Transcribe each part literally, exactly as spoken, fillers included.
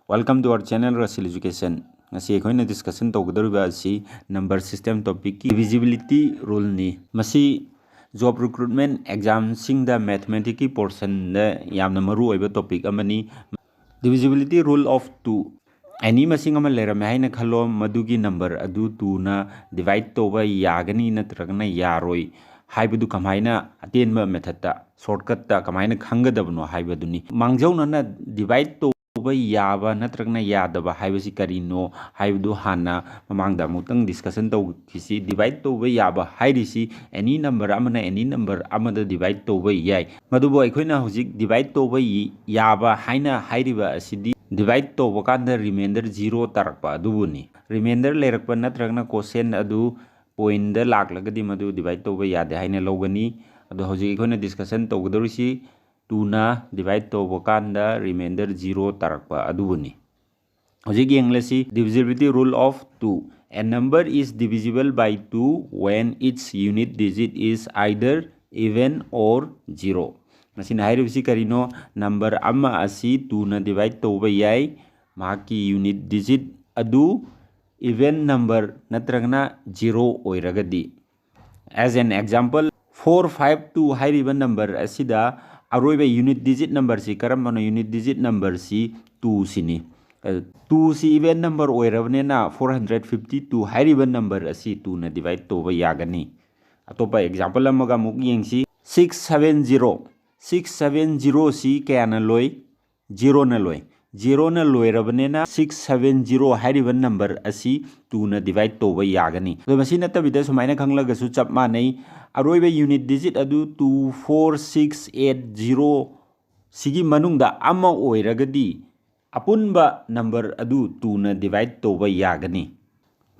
Welcome to our channel, Rasil Education. ꯉꯁꯤ ꯑꯩꯈꯣꯏꯅ discussion ꯇꯧꯒꯗꯧꯔꯤꯕ ꯑꯁꯤ number system topicꯀꯤ divisibility ruleꯅꯤ꯫ ꯃꯁꯤ job recruitment examꯁꯤꯡꯗ mathematicsꯀꯤ portionꯗ ꯌꯥꯝꯅ ꯃꯔꯨ ꯑꯣꯏꯕ topic ꯑꯃꯅꯤ꯫ Divisibility rule of two. Any ꯃꯁꯤꯡ ꯑꯃ ꯂꯩꯔꯝꯃꯦ ꯍꯥꯏꯅ ꯈꯜꯂꯣ, ꯃꯗꯨꯒꯤ number ꯑꯗꯨ twoꯅ divide ꯇꯧꯕ ꯌꯥꯒꯅꯤ ꯅꯠꯇ꯭ꯔꯒꯅ ꯌꯥꯔꯣꯏ ꯍꯥꯏꯕꯗꯨ ꯀꯃꯥꯏꯅ ꯑꯇꯦꯟꯕ methodꯇ, shortcutꯇ ꯀꯃꯥꯏꯅ ꯈꯪꯒꯗꯕꯅꯣ ꯍꯥꯏꯕꯗꯨꯅꯤ꯫ ꯃꯥꯡꯖꯧꯅꯅ divide ꯇꯧꯕ ꯌꯥꯕ ꯅꯠꯇ꯭ꯔꯒꯅ ꯌꯥꯗꯕ ꯍꯥꯏꯕꯁꯤ ꯀꯔꯤꯅꯣ ꯍꯥꯏꯕꯗꯨ ꯍꯥꯟꯅ ꯃꯃꯥꯡꯗ ꯑꯃꯨꯛꯇꯪ discussion ꯇꯧꯈꯤꯁꯤ꯫ Divide ꯇꯧꯕ ꯌꯥꯕ ꯍꯥꯏꯔꯤꯁꯤ any number ꯑꯃꯅ any number ꯑꯃꯗ divide ꯇꯧꯕ ꯌꯥꯏ꯫ ꯃꯗꯨꯕꯨ ꯑꯩꯈꯣꯏꯅ ꯍꯧꯖꯤꯛ divide ꯇꯧꯕ ꯌꯥꯕ ꯍꯥꯏꯅ ꯍꯥꯏꯔꯤꯕ ꯑꯁꯤꯗꯤ divide ꯇꯧꯕ ꯀꯥꯟꯗ remainder zero ꯇꯥꯔꯛꯄ ꯑꯗꯨꯕꯨꯅꯤ꯫ Remainder ꯂꯩꯔꯛꯄ ꯅꯠꯇ꯭ꯔꯒꯅ quotient ꯑꯗꯨ pointꯗ ꯂꯥꯛꯂꯒꯗꯤ ꯃꯗꯨ divide ꯇꯧꯕ ꯌꯥꯗꯦ ꯍꯥꯏꯅ ꯂꯧꯒꯅꯤ꯫ ꯑꯗꯣ ꯍꯧꯖꯤꯛ ꯑꯩꯈꯣꯏꯅ discussion ꯇꯧꯒꯗꯧꯔꯤꯁꯤ twoꯅ divide ꯇꯧꯕ ꯀꯥꯟꯗ remainder zero ꯇꯥꯔꯛꯄ ꯑꯗꯨꯕꯨꯅꯤ꯫ ꯍꯧꯖꯤꯛ ꯌꯦꯡꯂꯁꯤ, divisibility rule of two. A number is divisible by two when its unit digit is either even or zero. ꯃꯁꯤꯅ ꯍꯥꯏꯔꯤꯕꯁꯤ ꯀꯔꯤꯅꯣ? Number ꯑꯃ ꯑꯁꯤ twoꯅ divide ꯇꯧꯕ ꯌꯥꯏ, ꯃꯍꯥꯛꯀꯤ unit digit ꯑꯗꯨ even number ꯅꯠꯇ꯭ꯔꯒꯅ zero ꯑꯣꯏꯔꯒꯗꯤ꯫ As an example, four five two ꯍꯥꯏꯔꯤꯕ number ꯑꯁꯤꯗ ꯑꯔꯣꯏꯕ unit digit numberꯁꯤ ꯀꯔꯝꯕꯅꯣ? Unit digit numberꯁꯤ twoꯁꯤꯅꯤ꯫ Twoꯁꯤ even number ꯑꯣꯏꯔꯕꯅꯤꯅ four hundred fifty two ꯍꯥꯏꯔꯤꯕ number ꯑꯁꯤ twoꯅ divide ꯇꯧꯕ ꯌꯥꯒꯅꯤ꯫ ꯑꯇꯣꯞꯄ example ꯑꯃꯒ ꯑꯃꯨꯛ ꯌꯦꯡꯁꯤ꯫ Six seven zero, six seven zeroꯁꯤ ꯀꯌꯥꯅ ꯂꯣꯏ? Zeroꯅ ꯂꯣꯏ꯫ Zeroꯅ ꯂꯣꯏꯔꯕꯅꯤꯅ six seven zero ꯍꯥꯏꯔꯤꯕ number ꯑꯁꯤ twoꯅ divide ꯇꯧꯕ ꯌꯥꯒꯅꯤ꯫ ꯑꯗꯣ ꯃꯁꯤ ꯅꯠꯇꯕꯤꯗ ꯁꯨꯃꯥꯏꯅ ꯈꯪꯂꯒꯁꯨ ꯆꯞ ꯃꯥꯟꯅꯩ, ꯑꯔꯣꯏꯕ unit digit ꯑꯗꯨ two four six eight zero ꯁꯤꯒꯤ ꯃꯅꯨꯡꯗ ꯑꯃ ꯑꯣꯏꯔꯒꯗꯤ ꯑꯄꯨꯟꯕ number ꯑꯗꯨ twoꯅ divide ꯇꯧꯕ ꯌꯥꯒꯅꯤ꯫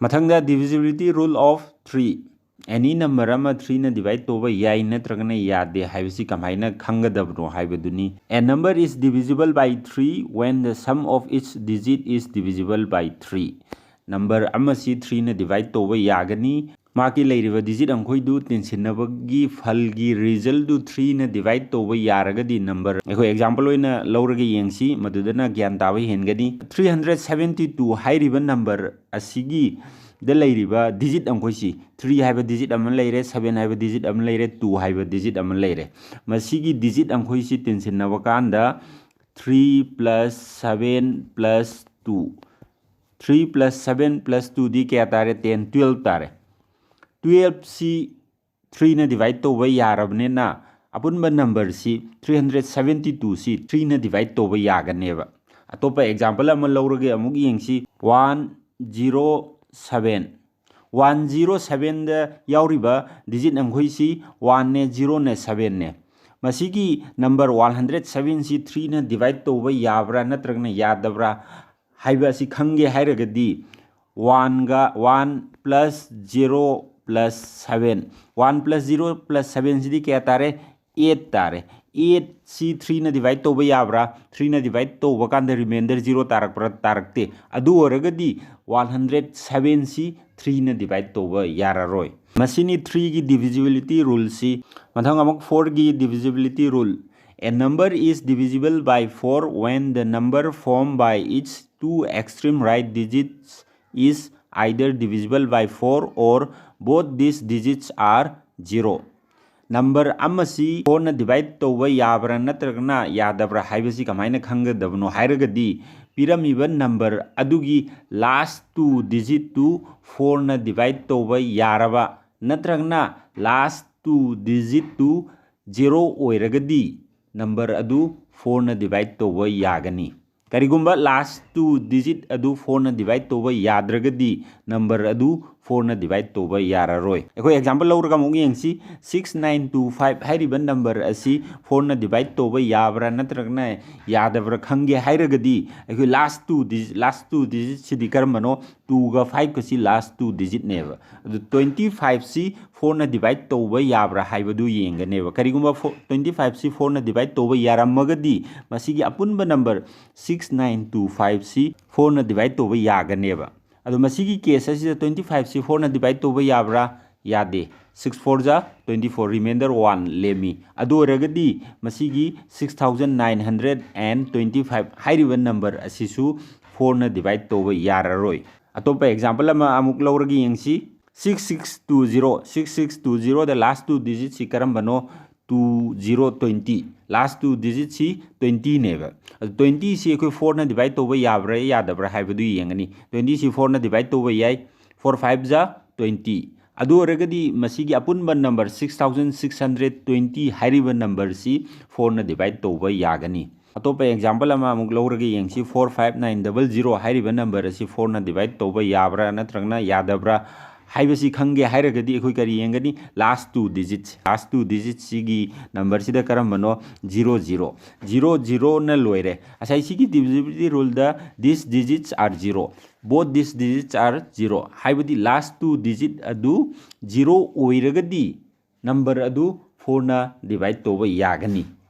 ꯃꯊꯪꯗ divisibility rule of three. Any number ꯑꯃ threeꯅ divide ꯇꯧꯕ ꯌꯥꯏ ꯅꯠꯇ꯭ꯔꯒꯅ ꯌꯥꯗꯦ ꯍꯥꯏꯕꯁꯤ ꯀꯃꯥꯏꯅ ꯈꯪꯒꯗꯕꯅꯣ ꯍꯥꯏꯕꯗꯨꯅꯤ꯫ A number is divisible by three when the sum of its digit is divisible by three. Number ꯑꯃꯁꯤ threeꯅ divide ꯇꯧꯕ ꯌꯥꯒꯅꯤ, ꯃꯥꯒꯤ ꯂꯩꯔꯤꯕ ꯗꯤꯖꯤꯠ ꯑꯪꯈꯣꯏꯗꯨ ꯇꯤꯟꯁꯤꯟꯅꯕꯒꯤ ꯐꯜꯒꯤ ꯔꯤꯖꯜꯗꯨ ꯊ꯭ꯔꯤꯅ ꯗꯤꯚꯥꯏꯠ ꯇꯧꯕ ꯌꯥꯔꯒꯗꯤ ꯅꯝꯕꯔ, ꯑꯩꯈꯣꯏ ꯑꯦꯛꯖꯥꯝꯄꯜ ꯑꯣꯏꯅ ꯂꯧꯔꯒ ꯌꯦꯡꯁꯤ, ꯃꯗꯨꯗꯅ ꯒ꯭ꯌꯥꯟ ꯇꯥꯕ ꯍꯦꯟꯒꯅꯤ꯫ ꯊ꯭ꯔꯤ ꯍꯟꯗ꯭ꯔꯦꯠ ꯁꯚꯦꯟꯇꯤ ꯇꯨ ꯍꯥꯏꯔꯤꯕ ꯅꯝꯕꯔ ꯑꯁꯤꯒꯤꯗ ꯂꯩꯔꯤꯕ ꯗꯤꯖꯤꯠ ꯑꯪꯈꯣꯏꯁꯤ, ꯊ꯭ꯔꯤ ꯍꯥꯏꯕ ꯗꯤꯖꯤꯠ ꯑꯃ ꯂꯩꯔꯦ, ꯁꯚꯦꯟ ꯍꯥꯏꯕ ꯗꯤꯖꯤꯠ ꯑꯃ ꯂꯩꯔꯦ, ꯇꯨ ꯍꯥꯏꯕ ꯗꯤꯖꯤꯠ ꯑꯃ ꯂꯩꯔꯦ꯫ ꯃꯁꯤꯒꯤ ꯗꯤꯖꯤꯠ ꯑꯪꯈꯣꯏꯁꯤ ꯇꯤꯟꯁꯤꯟꯅꯕ ꯀꯥꯟꯗ three plus seven plus two, three plus seven plus ꯇꯨꯗꯤ ꯀꯌꯥ ꯇꯥꯔꯦ? ꯇꯦꯟ, ꯇꯨꯌꯦꯜꯞ ꯇꯥꯔꯦ꯫ ꯇꯨꯌꯦꯜꯞꯁꯤ ꯊ꯭ꯔꯤꯅ ꯗꯤꯚꯥꯏꯠ ꯇꯧꯕ ꯌꯥꯔꯕꯅꯤꯅ ꯑꯄꯨꯟꯕ ꯅꯝꯕꯔꯁꯤ ꯊ꯭ꯔꯤ ꯍꯟꯗ꯭ꯔꯦꯠ ꯁꯚꯦꯟꯇꯤ ꯇꯨꯁꯤ ꯊ꯭ꯔꯤꯅ ꯗꯤꯚꯥꯏꯠ ꯇꯧꯕ ꯌꯥꯒꯅꯦꯕ꯫ ꯑꯇꯣꯞꯄ ꯑꯦꯛꯖꯥꯝꯄꯜ ꯑꯃ ꯂꯧꯔꯒ ꯑꯃꯨꯛ ꯌꯦꯡꯁꯤ꯫ One zero seven, one zero ꯁꯚꯦꯟꯗ ꯌꯥꯎꯔꯤꯕ ꯗꯤꯖꯤꯠ ꯑꯪꯈꯣꯏꯁꯤ ꯋꯥꯟꯅꯦ, ꯖꯤꯔꯣꯅꯦ, ꯁꯚꯦꯟꯅꯦ꯫ ꯃꯁꯤꯒꯤ ꯅꯝꯕꯔ ꯋꯥꯟ ꯍꯟꯗ꯭ꯔꯦꯠ ꯁꯚꯦꯟꯁꯤ ꯊ꯭ꯔꯤꯅ ꯗꯤꯚꯥꯏꯠ ꯇꯧꯕ ꯌꯥꯕ꯭ꯔꯥ ꯅꯠꯇ꯭ꯔꯒꯅ ꯌꯥꯗꯕ꯭ꯔꯥ ꯍꯥꯏꯕ ꯑꯁꯤ ꯈꯪꯒꯦ ꯍꯥꯏꯔꯒꯗꯤ, ꯋꯥꯟꯒ, one plus zero plus seven, one plus zero plus ꯁꯚꯦꯟꯁꯤꯗꯤ ꯀꯌꯥ ꯇꯥꯔꯦ? ꯑꯦꯠ ꯇꯥꯔꯦ꯫ ꯑꯦꯠꯁꯤ ꯊ꯭ꯔꯤꯅ ꯗꯤꯚꯥꯏꯠ ꯇꯧꯕ ꯌꯥꯕ꯭ꯔꯥ? ꯊ꯭ꯔꯤꯅ ꯗꯤꯚꯥꯏꯠ ꯇꯧꯕ ꯀꯥꯟꯗ ꯔꯤꯃꯦꯟꯗꯔ ꯖꯤꯔꯣ ꯇꯥꯔꯛꯄ꯭ꯔꯥ? ꯇꯥꯔꯛꯇꯦ꯫ ꯑꯗꯨ ꯑꯣꯏꯔꯒꯗꯤ ꯋꯥꯟ ꯍꯟꯗ꯭ꯔꯦꯠ ꯁꯚꯦꯟꯁꯤ ꯊ꯭ꯔꯤꯅ ꯗꯤꯚꯥꯏꯠ ꯇꯧꯕ ꯌꯥꯔꯔꯣꯏ꯫ ꯃꯁꯤꯅꯤ ꯊ꯭ꯔꯤꯒꯤ ꯗꯤꯚꯤꯖꯤꯕꯤꯂꯤꯇꯤ ꯔꯨꯜꯁꯤ꯫ ꯃꯊꯪ ꯑꯃꯨꯛ ꯐꯣꯔꯒꯤ ꯗꯤꯚꯤꯖꯤꯕꯤꯂꯤꯇꯤ rule: A number is divisible by four when the number formed by its two extreme right digits is either divisible by four or both these digits are zero. Number ꯑꯃꯁꯤ ꯐꯣꯔꯅ ꯗꯤꯚꯥꯏꯠ ꯇꯧꯕ ꯌꯥꯕ꯭ꯔꯥ ꯅꯠꯇ꯭ꯔꯒꯅ ꯌꯥꯗꯕ꯭ꯔꯥ ꯍꯥꯏꯕꯁꯤ ꯀꯃꯥꯏꯅ ꯈꯪꯒꯗꯕꯅꯣ ꯍꯥꯏꯔꯒꯗꯤ, ꯄꯤꯔꯝꯃꯤꯕ ꯅꯝꯕꯔ ꯑꯗꯨꯒꯤ last two ꯗꯤꯖꯤꯠꯇꯨ ꯐꯣꯔꯅ divide ꯇꯧꯕ ꯌꯥꯔꯕ ꯅꯠꯇ꯭ꯔꯒꯅ ꯂꯥꯁ ꯇꯨ ꯗꯤꯖꯤꯠꯇꯨ ꯖꯦꯔꯣ ꯑꯣꯏꯔꯒꯗꯤ ꯅꯝꯕꯔ ꯑꯗꯨ ꯐꯣꯔꯅ ꯗꯤꯚꯥꯏꯠ ꯇꯧꯕ ꯌꯥꯒꯅꯤ꯫ ꯀꯔꯤꯒꯨꯝꯕ ꯂꯥꯁ ꯇꯨ ꯗꯤꯖꯤꯠ ꯑꯗꯨ ꯐꯣꯔꯅ ꯗꯤꯚꯥꯏꯠ ꯇꯧꯕ ꯌꯥꯗ꯭ꯔꯒꯗꯤ ꯅꯝꯕꯔ ꯑꯗꯨ ꯐꯣꯔꯅ ꯗꯤꯚꯥꯏꯠ ꯇꯧꯕ ꯌꯥꯔꯔꯣꯏ꯫ ꯑꯩꯈꯣꯏ ꯑꯦꯛꯖꯥꯝꯄꯜ ꯂꯧꯔꯒ ꯑꯃꯨꯛ ꯌꯦꯡꯁꯤ꯫ ꯁꯤꯛꯁ ꯅꯥꯏꯟ ꯇꯨ ꯐꯥꯏꯚ ꯍꯥꯏꯔꯤꯕ ꯅꯝꯕꯔ ꯑꯁꯤ ꯐꯣꯔꯅ ꯗꯤꯚꯥꯏꯠ ꯇꯧꯕ ꯌꯥꯕ꯭ꯔꯥ ꯅꯠꯇ꯭ꯔꯒꯅ ꯌꯥꯗꯕ꯭ꯔꯥ ꯈꯪꯒꯦ ꯍꯥꯏꯔꯒꯗꯤ, ꯑꯩꯈꯣꯏ last two digit, last two ꯗꯤꯖꯤꯠꯁꯤꯗꯤ ꯀꯔꯝꯕꯅꯣ? ꯇꯨꯒ ꯐꯥꯏꯚꯀꯁꯤ ꯂꯥꯁ ꯇꯨ ꯗꯤꯖꯤꯠꯅꯦꯕ꯫ ꯑꯗꯨ ꯇ꯭ꯋꯦꯟꯇꯤ ꯐꯥꯏꯚꯁꯤ ꯐꯣꯔꯅ ꯗꯤꯚꯥꯏꯠ ꯇꯧꯕ ꯌꯥꯕ꯭ꯔꯥ ꯍꯥꯏꯕꯗꯨ ꯌꯦꯡꯒꯅꯦꯕ꯫ ꯀꯔꯤꯒꯨꯝꯕ ꯐꯣ-, ꯇ꯭ꯋꯦꯟꯇꯤ ꯐꯥꯏꯚꯁꯤ ꯐꯣꯔꯅ ꯗꯤꯚꯥꯏꯠ ꯇꯧꯕ ꯌꯥꯔꯝꯃꯒꯗꯤ, ꯃꯁꯤꯒꯤ ꯑꯄꯨꯟꯕ ꯅꯝꯕꯔ ꯁꯤꯛꯁ ꯅꯥꯏꯟ ꯇꯨ ꯐꯥꯏꯚꯁꯤ ꯐꯣꯔꯅ ꯗꯤꯚꯥꯏꯠ ꯇꯧꯕ ꯌꯥꯒꯅꯦꯕ꯫ ꯑꯗꯣ ꯃꯁꯤꯒꯤ ꯀꯦꯁ ꯑꯁꯤꯗ twenty five ꯁꯤ fourꯅ divide ꯇꯧꯕ ꯌꯥꯕ꯭ꯔꯥ? ꯌꯥꯗꯦ꯫ Six four ꯖꯥ twenty four, remainder one ꯂꯦꯝꯃꯤ꯫ ꯑꯗꯨ ꯑꯣꯏꯔꯒꯗꯤ ꯃꯁꯤꯒꯤ six thousand nine hundred and twenty five ꯍꯥꯏꯔꯤꯕ ꯅꯝꯕꯔ ꯑꯁꯤꯁꯨ fourꯅ divide ꯇꯧꯕ ꯌꯥꯔꯔꯣꯏ꯫ ꯑꯇꯣꯞꯄ ꯑꯦꯛꯖꯥꯝꯄꯜ ꯑꯃ ꯑꯃꯨꯛ ꯂꯧꯔꯒ ꯌꯦꯡꯁꯤ꯫ Six six two zero, six six two zeroꯗ last two digitꯁꯤ ꯀꯔꯝꯕꯅꯣ? Two zero twenty, last two digitꯁꯤ twentyꯅꯦꯕ꯫ ꯑꯗꯨ twentyꯁꯤ ꯑꯩꯈꯣꯏ fourꯅ divide ꯇꯧꯕ ꯌꯥꯕ꯭ꯔꯥ ꯌꯥꯗꯕ꯭ꯔꯥ ꯍꯥꯏꯕꯗꯨ ꯌꯦꯡꯒꯅꯤ꯫ Twentyꯁꯤ fourꯅ divide ꯇꯧꯕ ꯌꯥꯏ꯫ Four five ꯖꯥ twenty꯫ ꯑꯗꯨ ꯑꯣꯏꯔꯒꯗꯤ ꯃꯁꯤꯒꯤ ꯑꯄꯨꯟꯕ number six thousand six hundred twenty ꯍꯥꯏꯔꯤꯕ ꯅꯝꯕꯔꯁꯤ fourꯅ divide ꯇꯧꯕ ꯌꯥꯒꯅꯤ꯫ ꯑꯇꯣꯞꯄ ꯑꯦꯛꯖꯥꯝꯄꯜ ꯑꯃ ꯑꯃꯨꯛ ꯂꯧꯔꯒ ꯌꯦꯡꯁꯤ꯫ Four five nine double zero ꯍꯥꯏꯔꯤꯕ ꯅꯝꯕꯔ ꯑꯁꯤ fourꯅ divide ꯇꯧꯕ ꯌꯥꯕ꯭ꯔꯥ ꯅꯠꯇ꯭ꯔꯒꯅ ꯌꯥꯗꯕ꯭ꯔꯥ ꯍꯥꯏꯕꯁꯤ ꯈꯪꯒꯦ ꯍꯥꯏꯔꯒꯗꯤ ꯑꯩꯈꯣꯏ ꯀꯔꯤ ꯌꯦꯡꯒꯅꯤ? Last two digits, last two digitsꯁꯤꯒꯤ ꯅꯝꯕꯔꯁꯤꯗ ꯀꯔꯝꯕꯅꯣ? Zero zero꯫ Zero zeroꯅ ꯂꯣꯏꯔꯦ꯫ ꯉꯁꯥꯏ ꯁꯤꯒꯤ divisibility ruleꯗ these digits are zero, both these digits are zero ꯍꯥꯏꯕꯗꯤ last two digit ꯑꯗꯨ zero ꯑꯣꯏꯔꯒꯗꯤ ꯅꯝꯕꯔ ꯑꯗꯨ fourꯅ divide ꯇꯧꯕ ꯌꯥꯒꯅꯤ꯫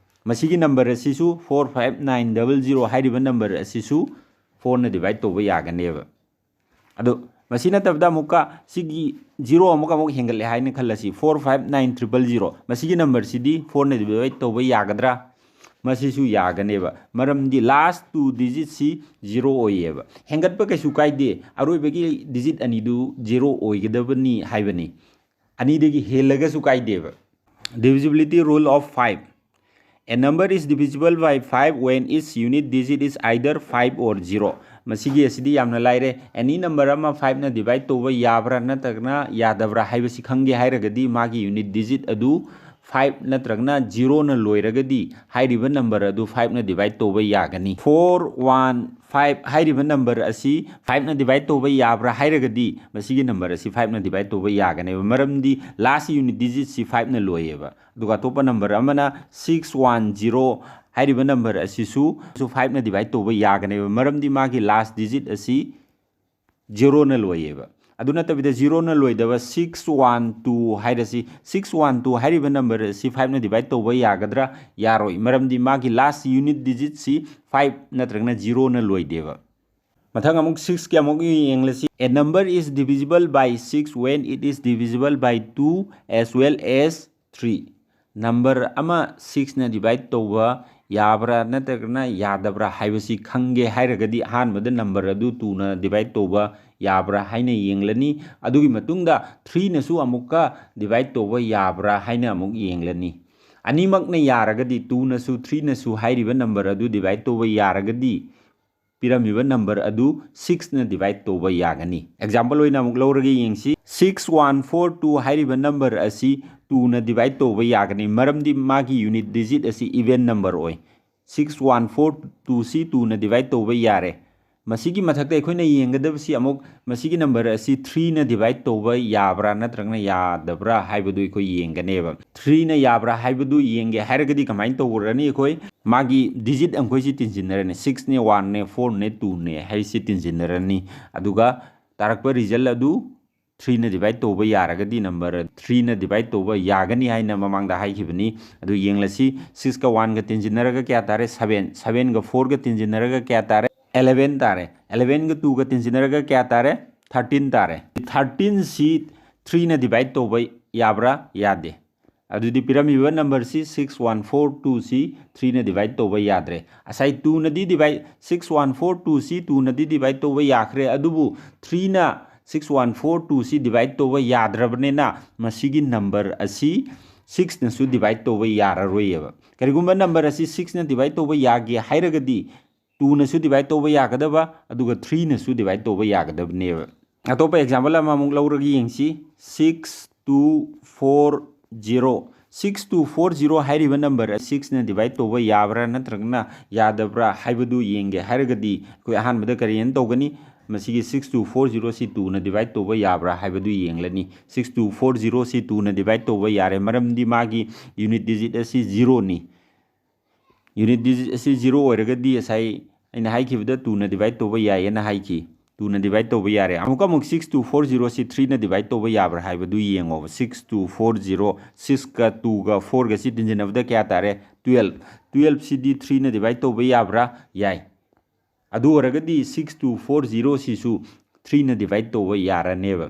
ꯃꯁꯤꯒꯤ ꯅꯝꯕꯔ ꯑꯁꯤꯁꯨ four five nine double zero ꯍꯥꯏꯔꯤꯕ ꯅꯝꯕꯔ ꯑꯁꯤꯁꯨ fourꯅ divide ꯇꯧꯕ ꯌꯥꯒꯅꯦꯕ꯫ ꯑꯗꯣ ꯃꯁꯤ ꯅꯠꯇꯕꯗ ꯑꯃꯨꯛꯀ ꯁꯤꯒꯤ zero ꯑꯃꯨꯛꯀ ꯑꯃꯨꯛ ꯍꯦꯟꯒꯠꯂꯦ ꯍꯥꯏꯅ ꯈꯜꯂꯁꯤ꯫ Four five nine triple zero, ꯃꯁꯤꯒꯤ ꯅꯝꯕꯔꯁꯤꯗꯤ fourꯅ divide ꯇꯧꯕ ꯌꯥꯒꯗ꯭ꯔꯥ? ꯃꯁꯤꯁꯨ ꯌꯥꯒꯅꯦꯕ, ꯃꯔꯝꯗꯤ last two digitꯁꯤ zero ꯑꯣꯏꯌꯦꯕ꯫ ꯍꯦꯟꯒꯠꯄ ꯀꯩꯁꯨ ꯀꯥꯏꯗꯦ, ꯑꯔꯣꯏꯕꯒꯤ digit ꯑꯅꯤꯗꯨ zero ꯑꯣꯏꯒꯗꯕꯅꯤ ꯍꯥꯏꯕꯅꯤ꯫ ꯑꯅꯤꯗꯒꯤ ꯍꯦꯜꯂꯒꯁꯨ ꯀꯥꯏꯗꯦꯕ꯫ Divisibility rule of five. A number is divisible by five when its unit digit is either five or zero. ꯃꯁꯤꯒꯤ ꯑꯁꯤꯗꯤ ꯌꯥꯝꯅ ꯂꯥꯏꯔꯦ꯫ Any number ꯑꯃ fiveꯅ divide ꯇꯧꯕ ꯌꯥꯕ꯭ꯔꯥ ꯅꯠꯇ꯭ꯔꯒꯅ ꯌꯥꯗꯕ꯭ꯔꯥ ꯍꯥꯏꯕꯁꯤ ꯈꯪꯒꯦ ꯍꯥꯏꯔꯒꯗꯤ ꯃꯥꯒꯤ unit digit ꯑꯗꯨ five ꯅꯠꯇ꯭ꯔꯒꯅ zeroꯅ ꯂꯣꯏꯔꯒꯗꯤ ꯍꯥꯏꯔꯤꯕ ꯅꯝꯕꯔ ꯑꯗꯨ fiveꯅ divide ꯇꯧꯕ ꯌꯥꯒꯅꯤ꯫ Four one five ꯍꯥꯏꯔꯤꯕ ꯅꯝꯕꯔ ꯑꯁꯤ fiveꯅ divide ꯇꯧꯕ ꯌꯥꯕ꯭ꯔꯥ ꯍꯥꯏꯔꯒꯗꯤ ꯃꯁꯤꯒꯤ ꯅꯝꯕꯔ ꯑꯁꯤ fiveꯅ divide ꯇꯧꯕ ꯌꯥꯒꯅꯦꯕ, ꯃꯔꯝꯗꯤ last unit digitꯁꯤ fiveꯅ ꯂꯣꯏꯌꯦꯕ꯫ ꯑꯗꯨꯒ ꯑꯇꯣꯞꯄ ꯅꯝꯕꯔ ꯑꯃꯅ six one zero ꯍꯥꯏꯔꯤꯕ ꯅꯝꯕꯔ ꯑꯁꯤꯁꯨ fiveꯅ divide ꯇꯧꯕ ꯌꯥꯒꯅꯦꯕ, ꯃꯔꯝꯗꯤ ꯃꯥꯒꯤ last digit ꯑꯁꯤ zeroꯅ ꯂꯣꯏꯌꯦꯕ꯫ ꯑꯗꯨ ꯅꯠꯇꯕꯤꯗ zeroꯅ ꯂꯣꯏꯗꯕ six one two ꯍꯥꯏꯔꯁꯤ, six one two ꯍꯥꯏꯔꯤꯕ ꯅꯝꯕꯔ ꯑꯁꯤ fiveꯅ divide ꯇꯧꯕ ꯌꯥꯒꯗ꯭ꯔꯥ? ꯌꯥꯔꯣꯏ, ꯃꯔꯝꯗꯤ ꯃꯥꯒꯤ last unit digitꯁꯤ five ꯅꯠꯇ꯭ꯔꯒꯅ zeroꯅ ꯂꯣꯏꯗꯦꯕ꯫ ꯃꯊꯪ ꯑꯃꯨꯛ ꯁꯤꯛꯁꯀꯤ ꯑꯃꯨꯛ ꯌꯦꯡꯂꯁꯤ꯫ A number is divisible by six when it is divisible by two as well as three. Number ꯑꯃ ꯁꯤꯛꯁꯅ ꯗꯤꯚꯥꯏꯠ ꯇꯧꯕ ꯌꯥꯕ꯭ꯔꯥ ꯅꯠꯇ꯭ꯔꯒꯅ ꯌꯥꯗꯕ꯭ꯔꯥ ꯍꯥꯏꯕꯁꯤ ꯈꯪꯒꯦ ꯍꯥꯏꯔꯒꯗꯤ, ꯑꯍꯥꯟꯕꯗ ꯅꯝꯕꯔ ꯑꯗꯨ ꯇꯨꯅ ꯗꯤꯚꯥꯏꯠ ꯇꯧꯕ ꯌꯥꯕ꯭ꯔꯥ ꯍꯥꯏꯅ ꯌꯦꯡꯂꯅꯤ꯫ ꯑꯗꯨꯒꯤ ꯃꯇꯨꯡꯗ ꯊ꯭ꯔꯤꯅꯁꯨ ꯑꯃꯨꯛꯀ ꯗꯤꯚꯥꯏꯠ ꯇꯧꯕ ꯌꯥꯕ꯭ꯔꯥ ꯍꯥꯏꯅ ꯑꯃꯨꯛ ꯌꯦꯡꯂꯅꯤ꯫ ꯑꯅꯤꯃꯛꯅ ꯌꯥꯔꯒꯗꯤ, ꯇꯨꯅꯁꯨ ꯊ꯭ꯔꯤꯅꯁꯨ ꯍꯥꯏꯔꯤꯕ ꯅꯝꯕꯔ ꯑꯗꯨ ꯗꯤꯚꯥꯏꯠ ꯇꯧꯕ ꯌꯥꯔꯒꯗꯤ, ꯄꯤꯔꯝꯃꯤꯕ ꯅꯝꯕꯔ ꯑꯗꯨ ꯁꯤꯛꯁꯅ ꯗꯤꯚꯥꯏꯠ ꯇꯧꯕ ꯌꯥꯒꯅꯤ꯫ ꯑꯦꯛꯖꯥꯝꯄꯜ ꯑꯣꯏꯅ ꯑꯃꯨꯛ ꯂꯧꯔꯒ ꯌꯦꯡꯁꯤ꯫ Six one four two ꯍꯥꯏꯔꯤꯕ ꯅꯝꯕꯔ ꯑꯁꯤ ꯇꯨꯅ ꯗꯤꯚꯥꯏꯠ ꯇꯧꯕ ꯌꯥꯒꯅꯤ, ꯃꯔꯝꯗꯤ ꯃꯥꯒꯤ ꯌꯨꯅꯤꯠ ꯗꯤꯖꯤꯠ ꯑꯁꯤ ꯏꯚꯦꯟ ꯅꯝꯕꯔ ꯑꯣꯏ꯫ Six one four two ꯁꯤ ꯇꯨꯅ ꯗꯤꯚꯥꯏꯠ ꯇꯧꯕ ꯌꯥꯔꯦ꯫ ꯃꯁꯤꯒꯤ ꯃꯊꯛꯇ ꯑꯩꯈꯣꯏꯅ ꯌꯦꯡꯒꯗꯕꯁꯤ ꯑꯃꯨꯛ, ꯃꯁꯤꯒꯤ ꯅꯝꯕꯔ ꯑꯁꯤ ꯊ꯭ꯔꯤꯅ ꯗꯤꯚꯥꯏꯠ ꯇꯧꯕ ꯌꯥꯕ꯭ꯔꯥ ꯅꯠꯇ꯭ꯔꯒꯅ ꯌꯥꯗꯕ꯭ꯔꯥ ꯍꯥꯏꯕꯗꯨ ꯑꯩꯈꯣꯏ ꯌꯦꯡꯒꯅꯦꯕ꯫ ꯊ꯭ꯔꯤꯅ ꯌꯥꯕ꯭ꯔꯥ ꯍꯥꯏꯕꯗꯨ ꯌꯦꯡꯒꯦ ꯍꯥꯏꯔꯒꯗꯤ ꯀꯃꯥꯏꯅ ꯇꯧꯔꯅꯤ? ꯑꯩꯈꯣꯏ ꯃꯥꯒꯤ ꯗꯤꯖꯤꯠ ꯑꯃꯈꯣꯏꯁꯤ ꯇꯤꯟꯁꯤꯟꯅꯔꯅꯤ꯫ ꯁꯤꯛꯁꯅꯦ, ꯋꯥꯟꯅꯦ, ꯐꯣꯔꯅꯦ, ꯇꯨꯅꯦ ꯍꯥꯏꯁꯤ ꯇꯤꯟꯁꯤꯟꯅꯔꯅꯤ꯫ ꯑꯗꯨꯒ ꯇꯥꯔꯛꯄ ꯔꯤꯖꯜ ꯑꯗꯨ ꯊ꯭ꯔꯤꯅ ꯗꯤꯚꯥꯏꯠ ꯇꯧꯕ ꯌꯥꯔꯒꯗꯤ, ꯅꯝꯕꯔ ꯊ꯭ꯔꯤꯅ ꯗꯤꯚꯥꯏꯠ ꯇꯧꯕ ꯌꯥꯒꯅꯤ ꯍꯥꯏꯅ ꯃꯃꯥꯡꯗ ꯍꯥꯏꯈꯤꯕꯅꯤ꯫ ꯑꯗꯨ ꯌꯦꯡꯂꯁꯤ꯫ ꯁꯤꯛꯁꯀ ꯋꯥꯟꯒ ꯇꯤꯟꯁꯤꯟꯅꯔꯒ ꯀꯌꯥ ꯇꯥꯔꯦ? ꯁꯚꯦꯟ꯫ ꯁꯚꯦꯟꯒ ꯐꯣꯔꯒ ꯇꯤꯟꯁꯤꯟꯅꯔꯒ ꯀꯌꯥ ꯇꯥꯔꯦ? ꯑꯦꯂꯚꯦꯟ ꯇꯥꯔꯦ꯫ ꯑꯦꯂꯚꯦꯟꯒ ꯇꯨꯒ ꯇꯤꯟꯁꯤꯟꯅꯔꯒ ꯀꯌꯥ ꯇꯥꯔꯦ? ꯊꯥꯔꯇꯤꯟ ꯇꯥꯔꯦ꯫ ꯊꯥꯔꯇꯤꯟꯁꯤ ꯊ꯭ꯔꯤꯅ ꯗꯤꯚꯥꯏꯠ ꯇꯧꯕ ꯌꯥꯕ꯭ꯔꯥ? ꯌꯥꯗꯦ꯫ ꯑꯗꯨꯗꯤ ꯄꯤꯔꯝꯃꯤꯕ ꯅꯝꯕꯔꯁꯤ ꯁꯤꯛꯁ ꯋꯥꯟ ꯐꯣꯔ ꯇꯨꯁꯤ ꯊ꯭ꯔꯤꯅ ꯗꯤꯚꯥꯏꯠ ꯇꯧꯕ ꯌꯥꯗ꯭ꯔꯦ꯫ ꯉꯁꯥꯏ ꯇꯨꯅꯗꯤ ꯗꯤꯚꯥꯏꯠ, ꯁꯤꯛꯁ ꯋꯥꯟ ꯐꯣꯔ ꯇꯨꯁꯤ ꯇꯨꯅꯗꯤ ꯗꯤꯚꯥꯏꯠ ꯇꯧꯕ ꯌꯥꯈ꯭ꯔꯦ, ꯑꯗꯨꯕꯨ ꯊ꯭ꯔꯤꯅ ꯁꯤꯛꯁ ꯋꯥꯟ ꯐꯣꯔ ꯇꯨꯁꯤ ꯗꯤꯚꯥꯏꯠ ꯇꯧꯕ ꯌꯥꯗ꯭ꯔꯕꯅꯤꯅ, ꯃꯁꯤꯒꯤ ꯅꯝꯕꯔ ꯑꯁꯤ ꯁꯤꯛꯁꯅꯁꯨ ꯗꯤꯚꯥꯏꯠ ꯇꯧꯕ ꯌꯥꯔꯔꯣꯏꯌꯦꯕ꯫ ꯀꯔꯤꯒꯨꯝꯕ ꯅꯝꯕꯔ ꯑꯁꯤ ꯁꯤꯛꯁꯅ ꯗꯤꯚꯥꯏꯠ ꯇꯧꯕ ꯌꯥꯒꯦ ꯍꯥꯏꯔꯒꯗꯤ, ꯇꯨꯅꯁꯨ ꯗꯤꯚꯥꯏꯠ ꯇꯧꯕ ꯌꯥꯒꯗꯕ, ꯑꯗꯨꯒ ꯊ꯭ꯔꯤꯅꯁꯨ ꯗꯤꯚꯥꯏꯠ ꯇꯧꯕ ꯌꯥꯒꯗꯕꯅꯦꯕ꯫ ꯑꯇꯣꯞꯄ ꯑꯦꯛꯖꯥꯝꯄꯜ ꯑꯃꯃꯨꯛ ꯂꯧꯔꯒ ꯌꯦꯡꯁꯤ꯫ Six two four zero꯫ Six two four zero ꯍꯥꯏꯔꯤꯕ ꯅꯝꯕꯔ ꯁꯤꯛꯁꯅ ꯗꯤꯚꯥꯏꯠ ꯇꯧꯕ ꯌꯥꯕ꯭ꯔꯥ ꯅꯠꯇ꯭ꯔꯒꯅ ꯌꯥꯗꯕ꯭ꯔꯥ ꯍꯥꯏꯕꯗꯨ ꯌꯦꯡꯒꯦ ꯍꯥꯏꯔꯒꯗꯤ, ꯑꯩꯈꯣꯏ ꯑꯍꯥꯟꯕꯗ ꯀꯔꯤꯅ ꯇꯧꯒꯅꯤ? ꯃꯁꯤꯒꯤ ꯁꯤꯛꯁ ꯇꯨ ꯐꯣꯔ ꯖꯤꯔꯣꯁꯤ ꯇꯨꯅ ꯗꯤꯚꯥꯏꯠ ꯇꯧꯕ ꯌꯥꯕ꯭ꯔꯥ ꯍꯥꯏꯕꯗꯨ ꯌꯦꯡꯂꯅꯤ꯫ ꯁꯤꯛꯁ ꯇꯨ ꯐꯣꯔ ꯖꯤꯔꯣꯁꯤ ꯇꯨꯅ ꯗꯤꯚꯥꯏꯠ ꯇꯧꯕ ꯌꯥꯔꯦ, ꯃꯔꯝꯗꯤ ꯃꯥꯒꯤ ꯌꯨꯅꯤꯠ ꯗꯤꯖꯤꯠ ꯑꯁꯤ ꯖꯤꯔꯣꯅꯤ꯫ ꯌꯨꯅꯤꯠ ꯗꯤꯖꯤꯠ ꯑꯁꯤ ꯖꯤꯔꯣ ꯑꯣꯏꯔꯒꯗꯤ, ꯉꯁꯥꯏ ꯑꯩꯅ ꯍꯥꯏꯈꯤꯕꯗ, ꯇꯨꯅ ꯗꯤꯚꯥꯏꯠ ꯇꯧꯕ ꯌꯥꯏꯌꯦꯅ ꯍꯥꯏꯈꯤ꯫ ꯇꯨꯅ ꯗꯤꯚꯥꯏꯠ ꯇꯧꯕ ꯌꯥꯔꯦ꯫ ꯑꯃꯨꯛꯀ ꯑꯃꯨꯛ ꯁꯤꯛꯁ ꯇꯨ ꯐꯣꯔ ꯖꯤꯔꯣꯁꯤ ꯊ꯭ꯔꯤꯅ ꯗꯤꯚꯥꯏꯠ ꯇꯧꯕ ꯌꯥꯕ꯭ꯔꯥ ꯍꯥꯏꯕꯗꯨ ꯌꯦꯡꯉꯣꯕ꯫ ꯁꯤꯛꯁ ꯇꯨ ꯐꯣꯔ ꯖꯤꯔꯣ, ꯁꯤꯛꯁꯀ ꯇꯨꯒ ꯐꯣꯔꯒꯁꯤ ꯇꯤꯟꯁꯤꯟꯅꯕꯗ ꯀꯌꯥ ꯇꯥꯔꯦ? ꯇꯨꯌꯦꯜꯞ꯫ ꯇꯨꯌꯦꯜꯞꯁꯤꯗꯤ ꯊ꯭ꯔꯤꯅ ꯗꯤꯚꯥꯏꯠ ꯇꯧꯕ ꯌꯥꯕ꯭ꯔꯥ? ꯌꯥꯏ꯫ ꯑꯗꯨ ꯑꯣꯏꯔꯒꯗꯤ six two four zero ꯁꯤꯁꯨ threeꯅ divide ꯇꯧꯕ ꯌꯥꯔꯅꯦꯕ꯫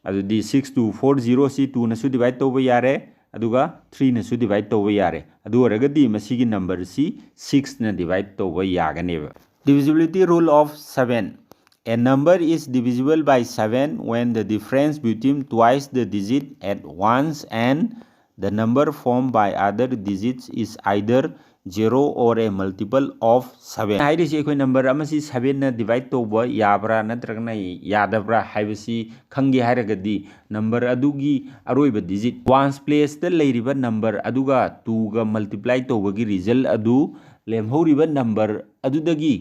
ꯑꯗꯨꯗꯤ six two four zero ꯁꯤ twoꯅꯁꯨ divide ꯇꯧꯕ ꯌꯥꯔꯦ, ꯑꯗꯨꯒ threeꯅꯁꯨ divide ꯇꯧꯕ ꯌꯥꯔꯦ꯫ ꯑꯗꯨ ꯑꯣꯏꯔꯒꯗꯤ ꯃꯁꯤꯒꯤ numberꯁꯤ sixꯅ divide ꯇꯧꯕ ꯌꯥꯒꯅꯦꯕ꯫ Divisibility rule of seven. A number is divisible by seven when the difference between twice the digit at once and the number formed by other digits is either zero or a multiple of seven. ꯍꯥꯏꯔꯤꯁꯤ ꯑꯩꯈꯣꯏ number ꯑꯃꯁꯤ sevenꯅ divide ꯇꯧꯕ ꯌꯥꯕ꯭ꯔꯥ ꯅꯠꯇ꯭ꯔꯒꯅ ꯌꯥꯗꯕ꯭ꯔꯥ ꯍꯥꯏꯕꯁꯤ ꯈꯪꯒꯦ ꯍꯥꯏꯔꯒꯗꯤ, number ꯑꯗꯨꯒꯤ ꯑꯔꯣꯏꯕ digit ones placeꯇ ꯂꯩꯔꯤꯕ number ꯑꯗꯨꯒ twoꯒ multiply ꯇꯧꯕꯒꯤ result ꯑꯗꯨ ꯂꯦꯝꯍꯧꯔꯤꯕ number ꯑꯗꯨꯗꯒꯤ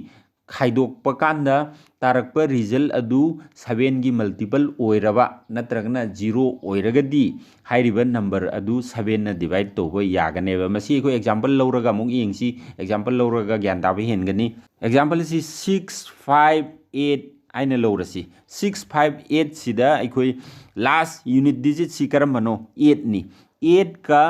ꯈꯥꯏꯗꯣꯛꯄ ꯀꯥꯟꯗ ꯇꯥꯔꯛꯄ result ꯑꯗꯨ sevenꯒꯤ multiple ꯑꯣꯏꯔꯕ ꯅꯠꯇ꯭ꯔꯒꯅ zero ꯑꯣꯏꯔꯒꯗꯤ, ꯍꯥꯏꯔꯤꯕ number ꯑꯗꯨ sevenꯅ divide ꯇꯧꯕ ꯌꯥꯒꯅꯦꯕ꯫ ꯃꯁꯤ ꯑꯩꯈꯣꯏ example ꯂꯧꯔꯒ ꯑꯃꯨꯛ ꯌꯦꯡꯁꯤ꯫ Example ꯂꯧꯔꯒ ꯒ꯭ꯌꯥꯟ ꯇꯥꯕ ꯍꯦꯟꯒꯅꯤ꯫ Example ꯑꯁꯤ six five eight ꯍꯥꯏꯅ ꯂꯧꯔꯁꯤ꯫ Six five eight ꯁꯤꯗ ꯑꯩꯈꯣꯏ last unit digitꯁꯤ ꯀꯔꯝꯕꯅꯣ? Eightꯅꯤ꯫ Eightꯀ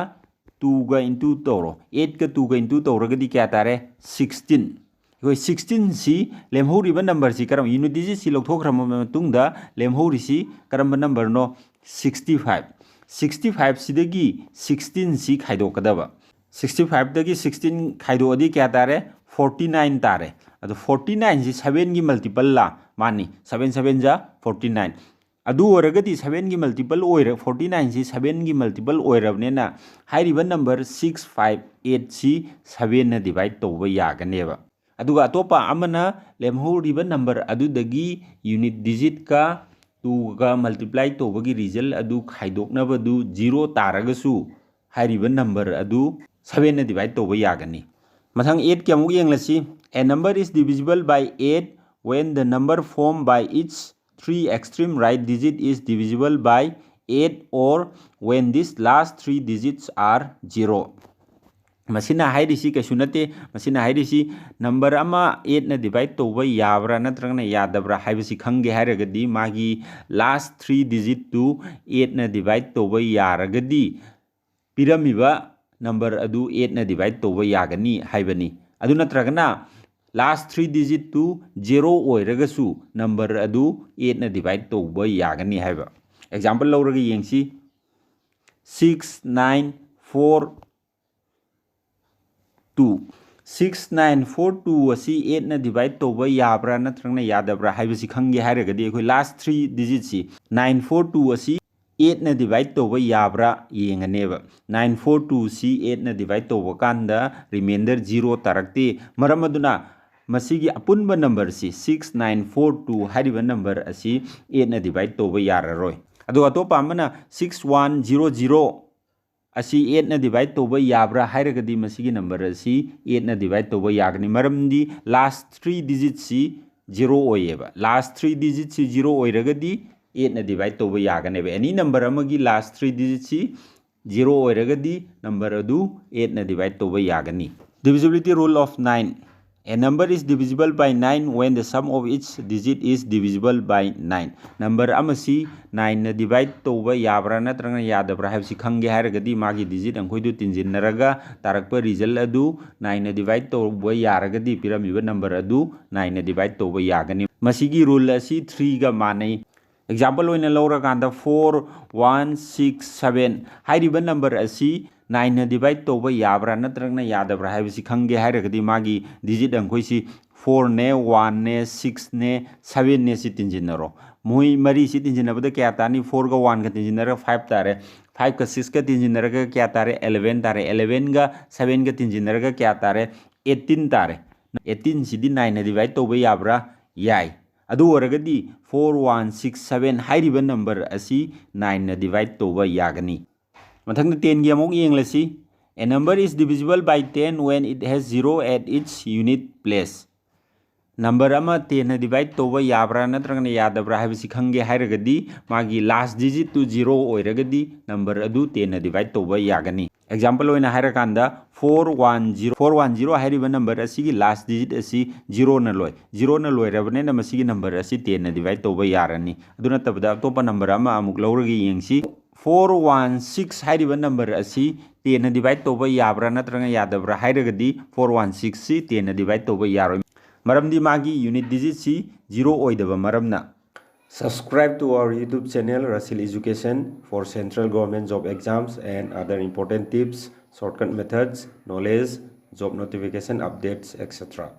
twoꯒ into ꯇꯧꯔꯣ꯫ Eightꯀ twoꯒ into ꯇꯧꯔꯒꯗꯤ ꯀꯌꯥ ꯇꯥꯔꯦ? Sixteen꯫ ꯑꯩꯈꯣꯏ sixteenꯁꯤ ꯂꯦꯝꯍꯧꯔꯤꯕ numberꯁꯤ ꯀꯔꯝꯕ, unit digitꯁꯤ ꯂꯧꯊꯣꯛꯈ꯭ꯔꯕ ꯃꯇꯨꯡꯗ ꯂꯦꯝꯍꯧꯔꯤꯁꯤ ꯀꯔꯝꯕ numberꯅꯣ? Sixty five꯫ Sixty five ꯁꯤꯗꯒꯤ sixteenꯁꯤ ꯈꯥꯏꯗꯣꯛꯀꯗꯕ꯫ Sixty fiveꯇꯒꯤ sixteen ꯈꯥꯏꯗꯣꯛꯑꯗꯤ ꯀꯌꯥ ꯇꯥꯔꯦ? Forty nine ꯇꯥꯔꯦ꯫ ꯑꯗꯣ forty nineꯁꯤ sevenꯒꯤ multipleꯂꯥ? ꯃꯥꯅꯤ, seven seven ꯖꯥ forty nine꯫ ꯑꯗꯨ ꯑꯣꯏꯔꯒꯗꯤ sevenꯒꯤ multiple ꯑꯣꯏꯔꯦ, forty nineꯁꯤ sevenꯒꯤ multiple ꯑꯣꯏꯔꯕꯅꯤꯅ ꯍꯥꯏꯔꯤꯕ number six five eightꯁꯤ sevenꯅ divide ꯇꯧꯕ ꯌꯥꯒꯅꯦꯕ꯫ ꯑꯗꯨꯒ ꯑꯇꯣꯞꯄ ꯑꯃꯅ ꯂꯦꯝꯍꯧꯔꯤꯕ number ꯑꯗꯨꯗꯒꯤ unit digitꯀ twoꯒ multiply ꯇꯧꯕꯒꯤ result ꯑꯗꯨ ꯈꯥꯏꯗꯣꯛꯅꯕꯗꯨ zero ꯇꯥꯔꯒꯁꯨ ꯍꯥꯏꯔꯤꯕ number ꯑꯗꯨ sevenꯅ divide ꯇꯧꯕ ꯌꯥꯒꯅꯤ꯫ ꯃꯊꯪ eightꯀꯤ ꯑꯃꯨꯛ ꯌꯦꯡꯂꯁꯤ꯫ A number is divisible by eight when the number formed by its three extreme right digit is divisible by eight or when these last three digits are zero. ꯃꯁꯤꯅ ꯍꯥꯏꯔꯤꯁꯤ ꯀꯩꯁꯨ ꯅꯠꯇꯦ꯫ ꯃꯁꯤꯅ ꯍꯥꯏꯔꯤꯁꯤ number ꯑꯃ eightꯅ divide ꯇꯧꯕ ꯌꯥꯕ꯭ꯔꯥ ꯅꯠꯇ꯭ꯔꯒꯅ ꯌꯥꯗꯕ꯭ꯔꯥ ꯍꯥꯏꯕꯁꯤ ꯈꯪꯒꯦ ꯍꯥꯏꯔꯒꯗꯤ ꯃꯥꯒꯤ last three digitꯇꯨ eightꯅ divide ꯇꯧꯕ ꯌꯥꯔꯒꯗꯤ ꯄꯤꯔꯝꯃꯤꯕ number ꯑꯗꯨ eightꯅ divide ꯇꯧꯕ ꯌꯥꯒꯅꯤ ꯍꯥꯏꯕꯅꯤ꯫ ꯑꯗꯨ ꯅꯠꯇ꯭ꯔꯒꯅ last three digit two zero ꯑꯣꯏꯔꯒꯁꯨ number ꯑꯗꯨ eightꯅ divide ꯇꯧꯕ ꯌꯥꯒꯅꯤ ꯍꯥꯏꯕ꯫ Example ꯂꯧꯔꯒ ꯌꯦꯡꯁꯤ, six nine four two꯫ Six nine four two ꯑꯁꯤ eightꯅ divide ꯇꯧꯕ ꯌꯥꯕ꯭ꯔꯥ ꯅꯠꯇ꯭ꯔꯒꯅ ꯌꯥꯗꯕ꯭ꯔꯥ ꯍꯥꯏꯕꯁꯤ ꯈꯪꯒꯦ ꯍꯥꯏꯔꯒꯗꯤ ꯑꯩꯈꯣꯏ last three digitꯁꯤ, nine four two ꯑꯁꯤ eightꯅ divide ꯇꯧꯕ ꯌꯥꯕ꯭ꯔꯥ ꯌꯦꯡꯉꯅꯦꯕ꯫ Nine four two ꯁꯤ eightꯅ divide ꯇꯧꯕ ꯀꯥꯟꯗ remainder zero ꯇꯥꯔꯛꯇꯦ꯫ ꯃꯔꯝ ꯑꯗꯨꯅ ꯃꯁꯤꯒꯤ ꯑꯄꯨꯟꯕ numberꯁꯤ, six nine four two ꯍꯥꯏꯔꯤꯕ number ꯑꯁꯤ eightꯅ divide ꯇꯧꯕ ꯌꯥꯔꯔꯣꯏ꯫ ꯑꯗꯨꯒ ꯑꯇꯣꯞꯄ ꯑꯃꯅ, six one zero zero ꯑꯁꯤ eightꯅ divide ꯇꯧꯕ ꯌꯥꯕ꯭ꯔꯥ ꯍꯥꯏꯔꯒꯗꯤ ꯃꯁꯤꯒꯤ number ꯑꯁꯤ eightꯅ divide ꯇꯧꯕ ꯌꯥꯒꯅꯤ꯫ ꯃꯔꯝꯗꯤ last three digitꯁꯤ zero ꯑꯣꯏꯌꯦꯕ꯫ Last three digitꯁꯤ zero ꯑꯣꯏꯔꯒꯗꯤ eightꯅ divide ꯇꯧꯕ ꯌꯥꯒꯅꯦꯕ꯫ Any number ꯑꯃꯒꯤ last three digitꯁꯤ zero ꯑꯣꯏꯔꯒꯗꯤ number ꯑꯗꯨ eightꯅ divide ꯇꯧꯕ ꯌꯥꯒꯅꯤ꯫ Divisibility rule of nine. A number is divisible by nine when the sum of its digit is divisible by nine. Number ꯑꯃꯁꯤ nineꯅ divide ꯇꯧꯕ ꯌꯥꯕ꯭ꯔꯥ ꯅꯠꯇ꯭ꯔꯒꯅ ꯌꯥꯗꯕ꯭ꯔꯥ ꯍꯥꯏꯕꯁꯤ ꯈꯪꯒꯦ ꯍꯥꯏꯔꯒꯗꯤ ꯃꯥꯒꯤ digit ꯑꯪꯈꯣꯏꯗꯨ ꯇꯤꯟꯁꯤꯟꯅꯔꯒ ꯇꯥꯔꯛꯄ result ꯑꯗꯨ nineꯅ divide ꯇꯧꯕ ꯌꯥꯔꯒꯗꯤ ꯄꯤꯔꯝꯃꯤꯕ number ꯑꯗꯨ nineꯅ divide ꯇꯧꯕ ꯌꯥꯒꯅꯤ꯫ ꯃꯁꯤꯒꯤ rule ꯑꯁꯤ threeꯒ ꯃꯥꯟꯅꯩ꯫ Example ꯑꯣꯏꯅ ꯂꯧꯔꯀꯥꯟꯗ four one six seven ꯍꯥꯏꯔꯤꯕ number ꯑꯁꯤ nineꯅ divide ꯇꯧꯕ ꯌꯥꯕ꯭ꯔꯥ ꯅꯠꯇ꯭ꯔꯒꯅ ꯌꯥꯗꯕ꯭ꯔꯥ ꯍꯥꯏꯕꯁꯤ ꯈꯪꯒꯦ ꯍꯥꯏꯔꯒꯗꯤ ꯃꯥꯒꯤ digit ꯑꯪꯈꯣꯏꯁꯤ fourꯅꯦ, oneꯅꯦ, sixꯅꯦ, sevenꯅꯦ ꯁꯤ ꯇꯤꯟꯁꯤꯟꯅꯔꯣ꯫ ꯃꯣꯏ ꯃꯔꯤꯁꯤ ꯇꯤꯟꯁꯤꯟꯅꯕꯗ ꯀꯌꯥ ꯇꯥꯅꯤ? Fourꯒ oneꯒ ꯇꯤꯟꯁꯤꯟꯅꯔꯒ five ꯇꯥꯔꯦ꯫ Fiveꯀ sixꯀ ꯇꯤꯟꯁꯤꯟꯅꯔꯒ ꯀꯌꯥ ꯇꯥꯔꯦ? Eleven ꯇꯥꯔꯦ꯫ Elevenꯒ sevenꯒ ꯇꯤꯟꯁꯤꯟꯅꯔꯒ ꯀꯌꯥ ꯇꯥꯔꯦ? Eighteen ꯇꯥꯔꯦ꯫ Eighteenꯁꯤꯗꯤ nineꯅ divide ꯇꯧꯕ ꯌꯥꯕ꯭ꯔꯥ? ꯌꯥꯏ꯫ ꯑꯗꯨ ꯑꯣꯏꯔꯒꯗꯤ four one six seven ꯍꯥꯏꯔꯤꯕ number ꯑꯁꯤ nineꯅ divide ꯇꯧꯕ ꯌꯥꯒꯅꯤ꯫ ꯃꯊꯪꯗ tenꯒꯤ ꯑꯃꯨꯛ ꯌꯦꯡꯂꯁꯤ꯫ A number is divisible by ten when it has zero at its unit place. Number ꯑꯃ tenꯅ divide ꯇꯧꯕ ꯌꯥꯕ꯭ꯔꯥ ꯅꯠꯇ꯭ꯔꯒꯅ ꯌꯥꯗꯕ꯭ꯔꯥ ꯍꯥꯏꯕꯁꯤ ꯈꯪꯒꯦ ꯍꯥꯏꯔꯒꯗꯤ ꯃꯥꯒꯤ last digitꯇꯨ zero ꯑꯣꯏꯔꯒꯗꯤ number ꯑꯗꯨ tenꯅ divide ꯇꯧꯕ ꯌꯥꯒꯅꯤ꯫ Example ꯑꯣꯏꯅ ꯍꯥꯏꯔꯀꯥꯟꯗ four one zero, four one zero ꯍꯥꯏꯔꯤꯕ number ꯑꯁꯤꯒꯤ last digit ꯑꯁꯤ zeroꯅ ꯂꯣꯏ꯫ Zeroꯅ ꯂꯣꯏꯔꯕꯅꯤꯅ ꯃꯁꯤꯒꯤ number ꯑꯁꯤ tenꯅ divide ꯇꯧꯕ ꯌꯥꯔꯅꯤ꯫ ꯑꯗꯨ ꯅꯠꯇꯕꯗ ꯑꯇꯣꯞꯄ number ꯑꯃ ꯑꯃꯨꯛ ꯂꯧꯔꯒ ꯌꯦꯡꯁꯤ꯫ Four one six ꯍꯥꯏꯔꯤꯕ number ꯑꯁꯤ tenꯅ divide ꯇꯧꯕ ꯌꯥꯕ꯭ꯔꯥ ꯅꯠꯇ꯭ꯔꯒ ꯌꯥꯗꯕ꯭ꯔꯥ ꯍꯥꯏꯔꯒꯗꯤ four one sixꯁꯤ tenꯅ divide ꯇꯧꯕ ꯌꯥꯔꯣꯏ꯫ ꯃꯔꯝꯗꯤ ꯃꯥꯒꯤ unit digitꯁꯤ zero ꯑꯣꯏꯗꯕ ꯃꯔꯝꯅ꯫ Subscribe to our YouTube channel Rasil Education for central government job exams and other important tips, shortcut methods, knowledge, job notification updates, et cetera.